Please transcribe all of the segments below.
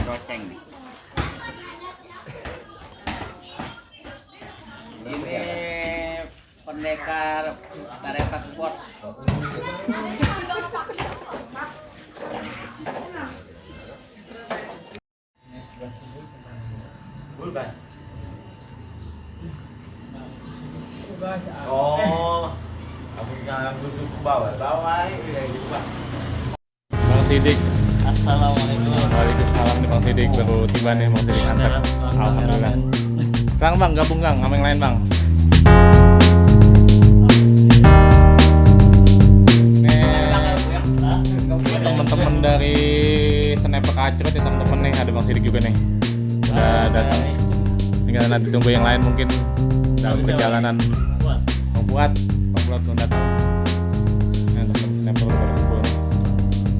Roceng nih. Ini pendekar Kareta Sport. Oh, aku jangan duduk ke bawah ya gitu Bang. Bang Sidik. Assalamualaikum. Waalaikumsalam nih Bang Sidik, baru tiba nih Bang Sidik antar. Alhamdulillah. Sekarang Bang gabung Bang sama yang lain Bang. Nih teman-teman dari Sniper Kacrut ya teman-teman nih, ada Bang Sidik juga nih. Udah datang. Tinggal nanti tunggu yang lain mungkin dalam perjalanan. Bang Buat belum datang. Nah, teman Sniper baru kumpul.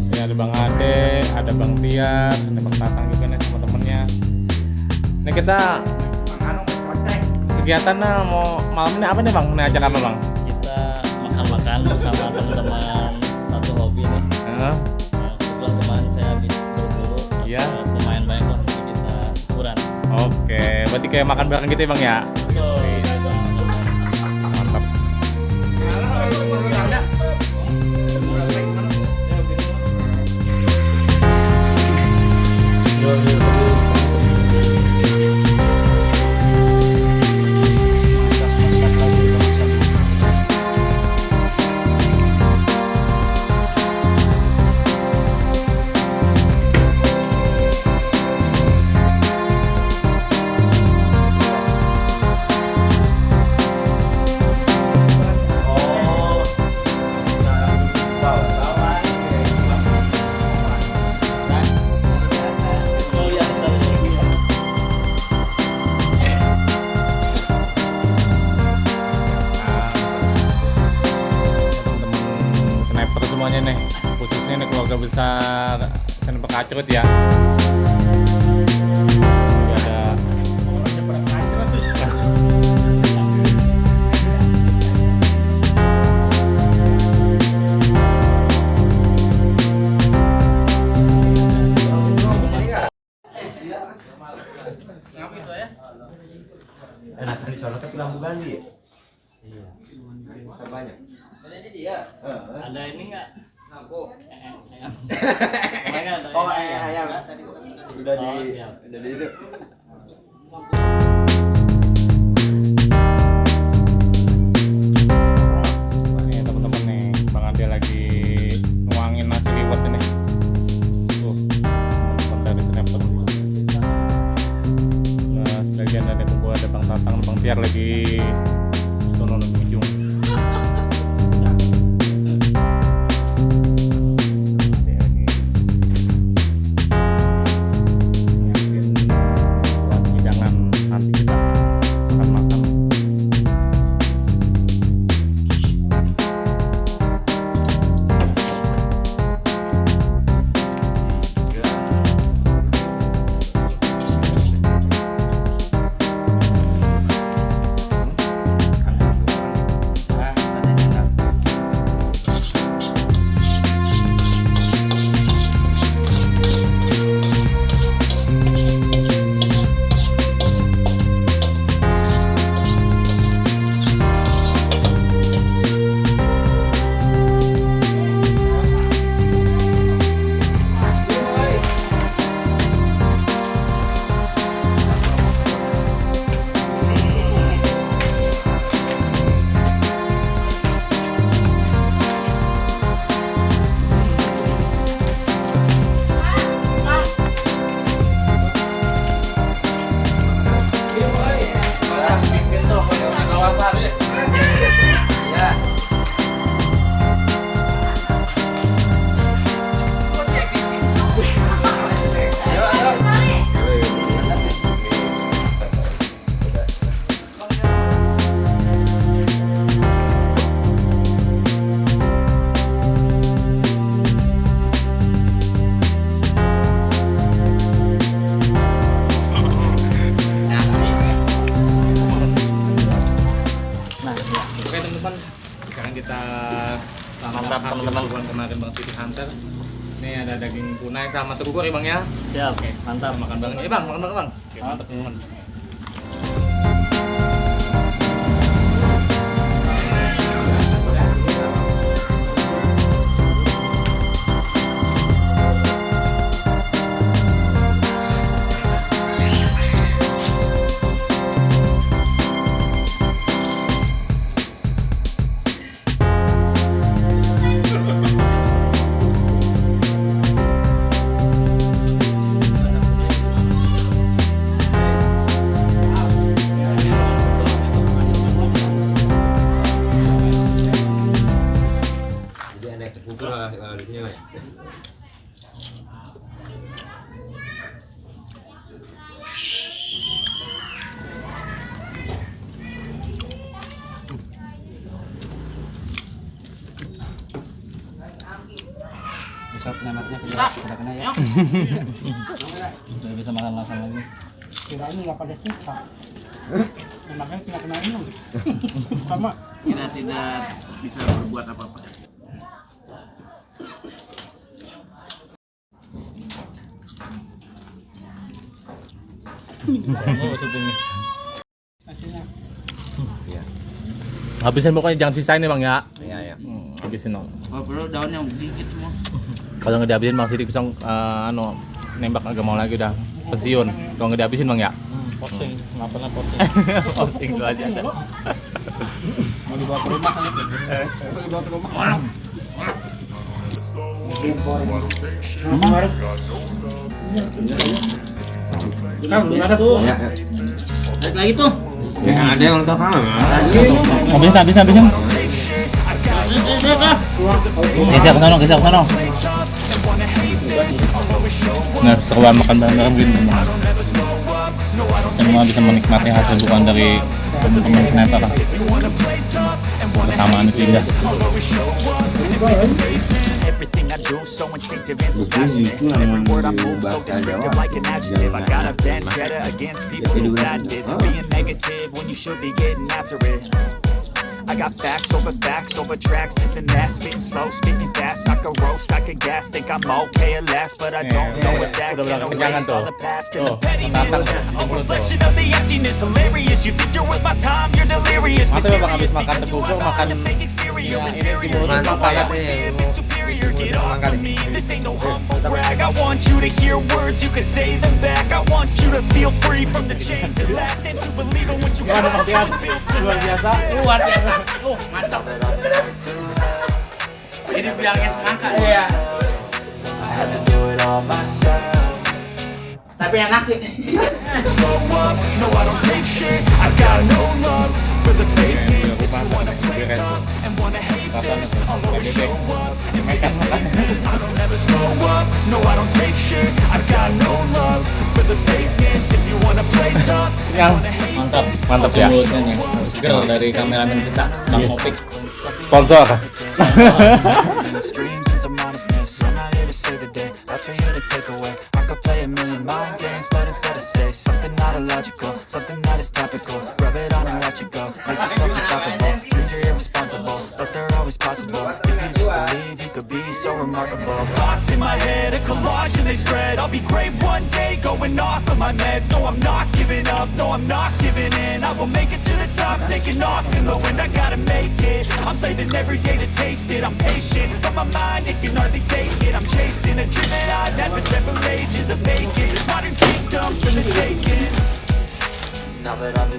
Ini ada Bang Ade, ada Bang Tiar, ada Bang Tatang juga nih sama temennya. Ini kita kegiatannya mau malam ini apa nih Bang? Ini ajak apa Bang? Kita makan-makan bersama teman-teman satu hobi nih. Kebetulan kemarin saya habis berburu. Iya. Lumayan banyak lah, jadi kita liburan. Oke, berarti kayak makan bareng gitu ya Bang ya? Mantap. Semuanya nih, khususnya nih keluarga besar Sniper Kacrut ya. Juga ada Enak di sana tapi lampu ganti ya? Iya. Bisa banyak. Ada ini nggak? Aku. Oh, ayam. Udah di itu. Nih teman-teman nih, Bang Ade lagi nuangin nasi liwet ini. Teman dari Sniper. Nah, sebagian ada tunggu ada Bang Tatang, Bang Tiar lagi turun di ujung. Mantap teman-teman. Kemarin Bang City Hunter Nih ada daging kunai sama terubur ya bang ya. Siap, mantap. Makan bareng. Bang, makan bareng bang. Oke, mantap teman. Besok namatnya udah kena ya. Udah bisa makan langsung lagi. Kirain nggak pada suka. Makanya tidak kena minum. Sama. Kita tidak bisa berbuat apa-apa. Oh, syutingnya. Hasilnya. Habisin pokoknya jangan sisain nih bang ya. Iya ya. Habisin dong. Oh bro, daunnya dikit semua. Kalau nggak dihabisin bang Sidik bisa nembak agak mau lagi udah pensiun. Kalau nggak dihabisin bang ya. Posting, kenapa posting? Posting itu aja. Mau dibawa ke rumah kali. Mau dibawa ke rumah. Ada tuh. Balik lagi tuh. Yang ada yang tahu kan? Habisin. Geser ke sana. Nah, seruan makan bareng-bareng gini teman. Semua bisa menikmati hasil bukan dari teman-teman sniper. Kesamaan itu indah. Everything I do so instinctive and so passionate. Every word I move so descriptive like an adjective. I got a vendetta against people who got this. Being negative when you should be getting after it. I got facts over tracks, this and that. Spitting slow, spitting fast. I could roast, I could gas. Think I'm okay at last, but I don't know what that can erase all the past and the pettiness. A reflection of the emptiness, hilarious. You think you're worth my time, you're delirious. Masa bang habis makan Because you teguguk are makan a fake exterior. ini timun Mantap banget nih. Superior, get off of me. This ain't no humble brag. I want you to hear words, you can say them back. I want you to feel free from the chains that last and to believe in what you Gimana got. bang Tias? Luar biasa. Luar biasa. Mantap. Ini biangnya semangka. Iya. Tapi enak sih. Slow up, no I don't take shit. I got no love for the fakeness. If you wanna play tough and wanna hate this, I'll always show up and make it happen. I don't ever slow up, no I don't take shit. I got no love for the fakeness. If you wanna play tough and Yang wanna hate mantap ya. Mulutnya nih. Girl dari kameramen kita, Bang Opik. Sponsor. in the streams and some honestness. I'm not here to save the day, that's for you to take away. I could play a million mind games, but instead I say something not illogical, something that is topical. Rub it on and watch it go. Make yourself unstoppable. Dreams are irresponsible, but they're always possible. If you just believe, you could be so remarkable. Thoughts in my head, a collage and they spread. I'll be great one day, going off of my meds. No, I'm not giving up, no, I'm not giving in. I will make it to the top, taking off in the wind. I gotta make it. I'm saving every day to taste it. I'm patient, but my mind, it can hardly take it. I'm chasing a dream that I've had for several ages of making. Modern kingdom for the taking. Now that I'm